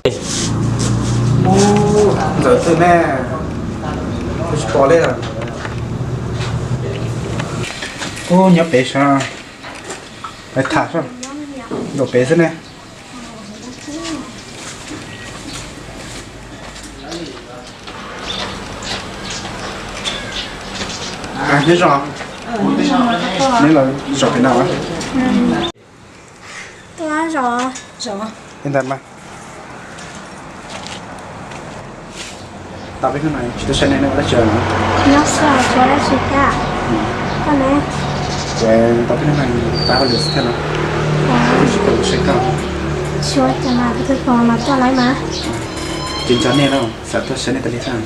Ntxawm twg ne? Tsis pom li. Ub, nyob pem sav, pais tham saib, nyob pem xwb ne. Nyob zoo, neb los zov pem no. Tuaj zov. Zov. Li ntawd mas. Tau peb hnub no tsis tau saib nej ua dab tsi. Nyob xwb, tsis ua dab tsi thiab. Koj ne? Kuv tau peb hnub no pab hauj lwm xwb thiab no. Tsis tau saib koj. Tsis ua cas mas, kuv tus hluas los tuaj lawm mas. Ces nco nej no, xav tuaj saib nej tas li thiab.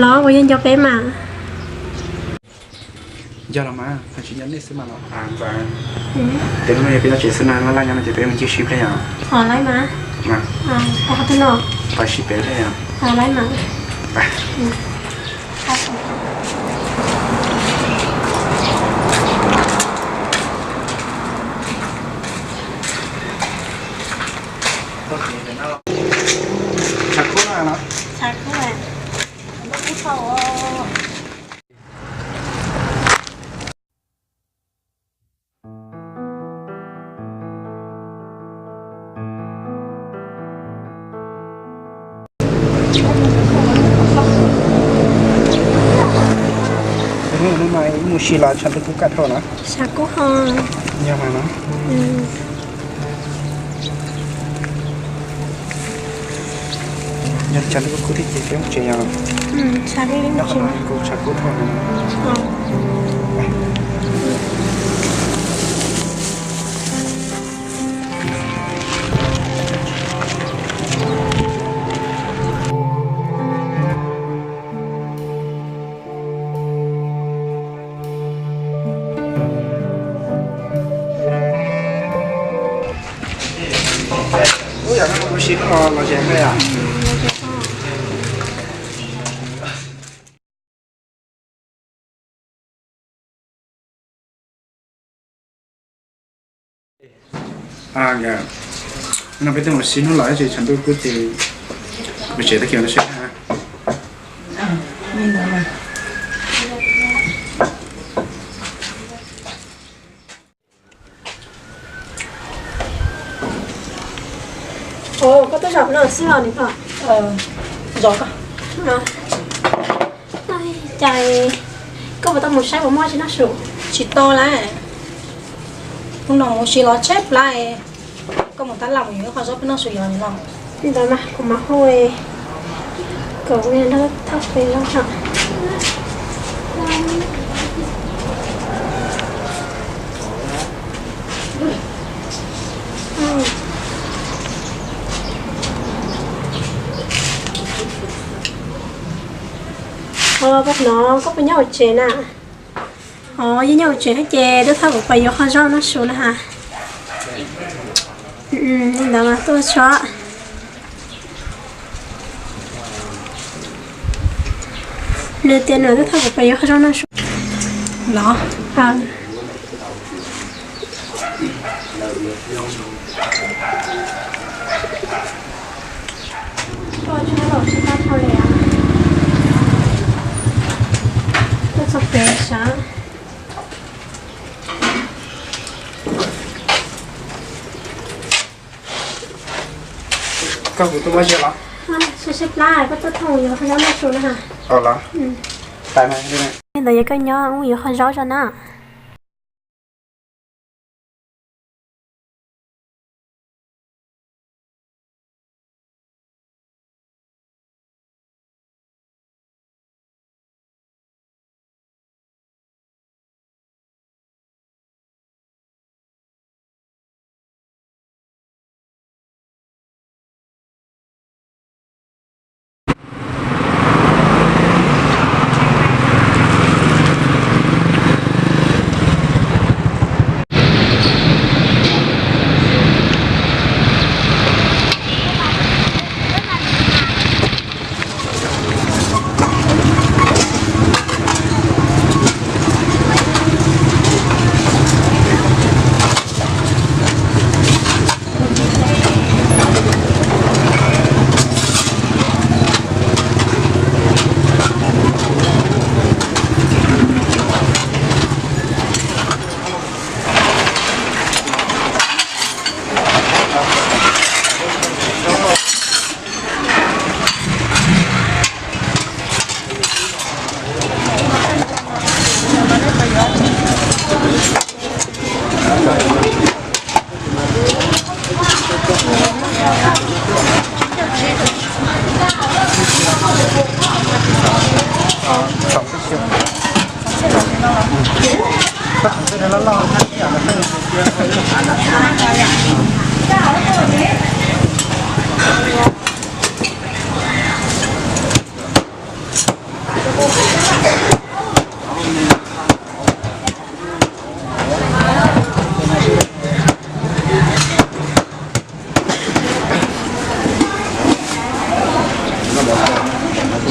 Los kuv yeej nco peb mas. Nco los mas, hais tsis nco nej xwb mas los. Ntxawm, ces hnub no yog peb nyob tsev xwb na, laj laj nyob no ces peb mus ncig sib pliag yom. Lawm mas. Pais sib pem pliag yom. Lawm mas. Tshav kub no los? Tshav kub. Hnub no mus si los tshav ntuj kub kaj dhau na. Tshav kub ho. Yog mas no. Yog tshav ntuj kub thiab ces peb mus tsev yom. Nyob qhov no kuj tshav kub dhau na. Ub, yog no kuv mus si no los, los ze na yom. No peb twb mus si hnub lawm ces tshav ntuj kub ces mus tsev tag kis no seb. Koj tuaj zov no xwb los niam hlob? Zov koj. Cas koj puas tau mus saib puas muaj tsis noj su? Tsis tau lawm. Hnub no mus si los tsheb plab, koj mus tab laj mus yuav ib qho zaub peb noj su yom niam hlob. Li ntawd mas kuv mam hu kom nrog thauj pem zaub no. Ua koj hnov koj puas nyob hauv tsev na? Os, yeej nyob hauv tsev thiab ces tuaj thauj kuv pais yuav qhov zaub noj su na ha. Li ntawd mas tuaj tso. Nws tias nws tuaj thauj kuv pais yuav qhov zaub noj su los. Tuaj txog pem sav. Koj kuv tuaj muab ziag los? Sib sib plab, koj tuaj thauj yuav qhov zaub noj su na ha. Los. Ntawd yog koj nyob ub yuav qhov zaub zoj na.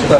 Twb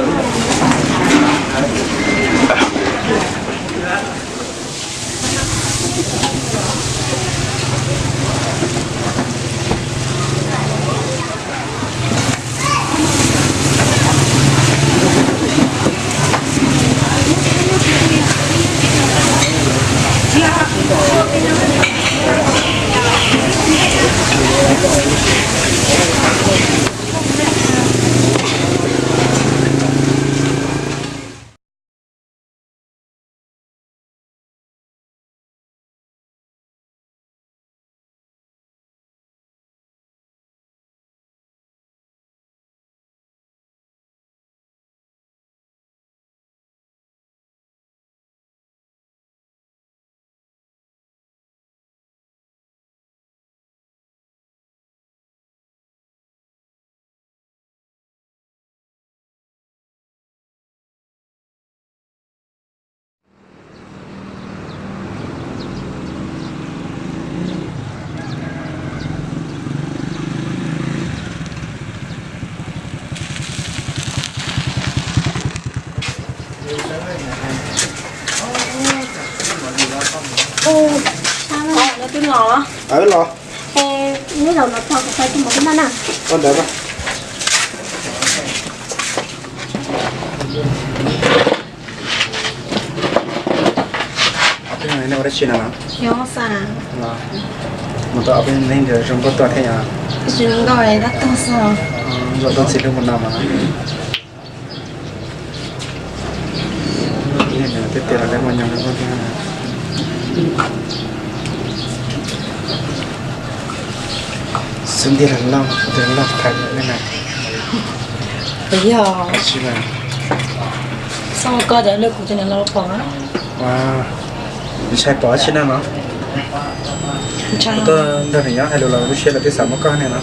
los los. Neb los no txog kuv pais tus mov tib naj na. Ua ntawd. Ob peb hnub no ua dab tsi no? Mus tau ob peb hnub ntawd zoo nkauj tuaj thiab yom? Zoo nkauj tab tuag xwb. Zoo nkauj txiv hlub mus no mas. Tej tias los lawv muaj nyob zoo nkauj thiab. Xub ntiag los loj, loj thaiv ne na. Puas yog? Tsis mas. Xoj koj cov lwj kuv cov niam los pom. Ua, ntshai pom tsis na no. Tuaj nrog niam nyob hais lus los lub siab lawv twb xav muab koj ne no.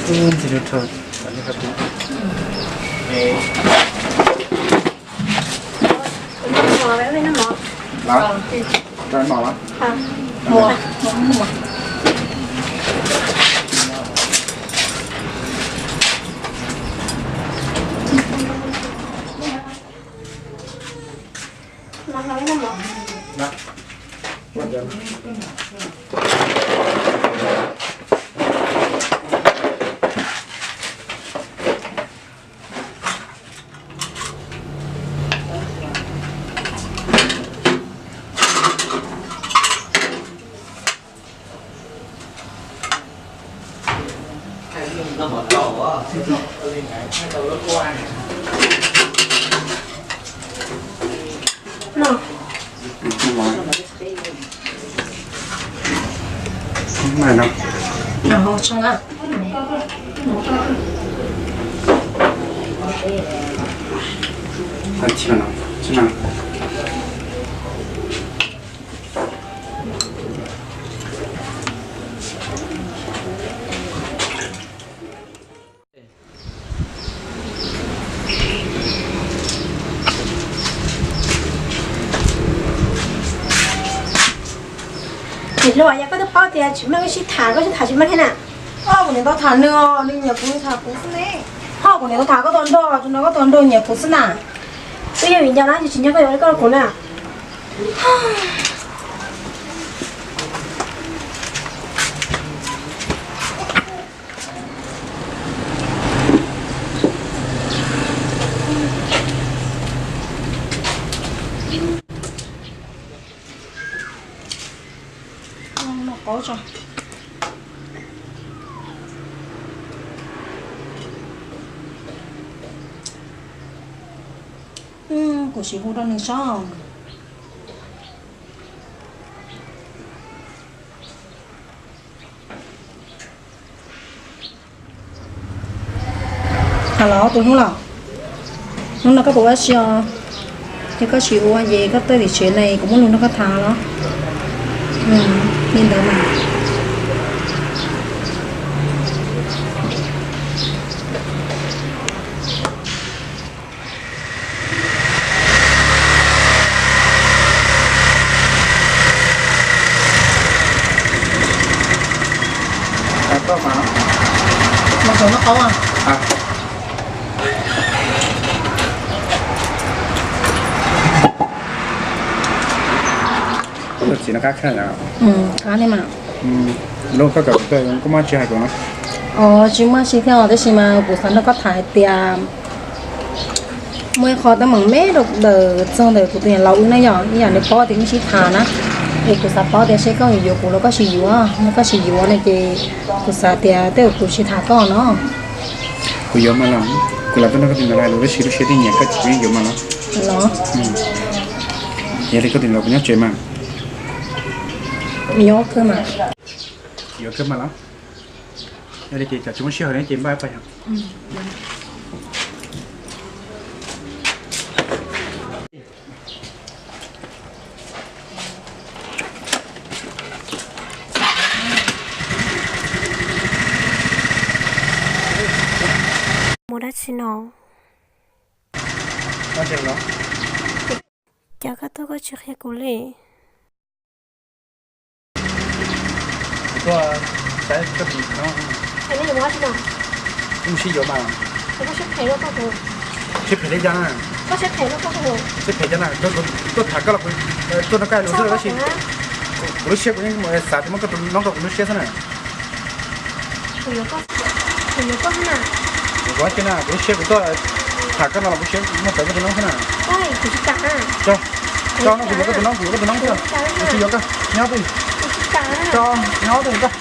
Ntxim hlub rau. Tsis hlub, yog koj twb paub tias tsis muaj koj sib tham, koj sib tham tsis muaj thiab na. Ho kuv niam tau tham nws, nws nyiam kuv, tham kuv xwb ne. Ho kuv niam tau tham koj tau nrog, tsis nrog koj tau nrog nyiam kuv xwb na. Twb yog vim nco na, tsis nco koj yuav li koj kuv na. Kuv sim hu rau nws saib. Halo, tus hlub los, hnub no koj puas ua si os? Yog koj tsis ua ces koj tuaj tim tsev ne, kuv muaj lus nrog koj tham los. Li ntawd mas. Los saum no qhov. Nws qab kawg yom? Qab li mas. Lub koj kawm kawg koj muaj tsis hais kuv no? Os, tsis muaj tsis thiab os, tab sis mas kuv xav nrog koj tham hais tias muaj ib qho teeb meem me rau ntawm txog ntawm kuv tus niam laus wb na yom, ib yam nws paub tias wb sib tham na, es kuv xav paub tias seb koj yuav kuv los koj tsis yuav, yog koj tsis yuav no ces kuv xav tias tej zaum kuv tsis tham koj no. Kuv yuav mas los, kuv lam tuaj nrog koj tus niam laus hais lus tab sis lub siab twb nyiam koj ces kuv yeej yuav mas los. Los. Yog li koj tus niam laus puas nyob tsev mas? Nyob kawg mas. Yuav kawg mas los. Yog li ces tsam tsis muaj sij hawm no ces npaj pais yom. Muaj dab tsi no? Cas koj tuaj koj tsis qhia kuv li? Kuv tuaj saib koj tus niam no. Wb mus sib yuav mas. Siab phem li cas na? Siab phem cas na? Tuaj tham koj los, tuaj nrog koj hais lus xwb tab sis kuv lub siab kuv yeej xav tias muab koj tus noob rau kuv lub siab xwb na. Kuv yuav koj xwb na, kuv lub siab kuv tuaj tham koj no los kuv siab muaj rawv koj tus noob xwb na. Tso, tso no kuv yuav koj tus noob, kuv yuav koj tus noob xwb. Kuv tsis yuav koj, nyob twj ywm. Tso, nyob twj ywm koj.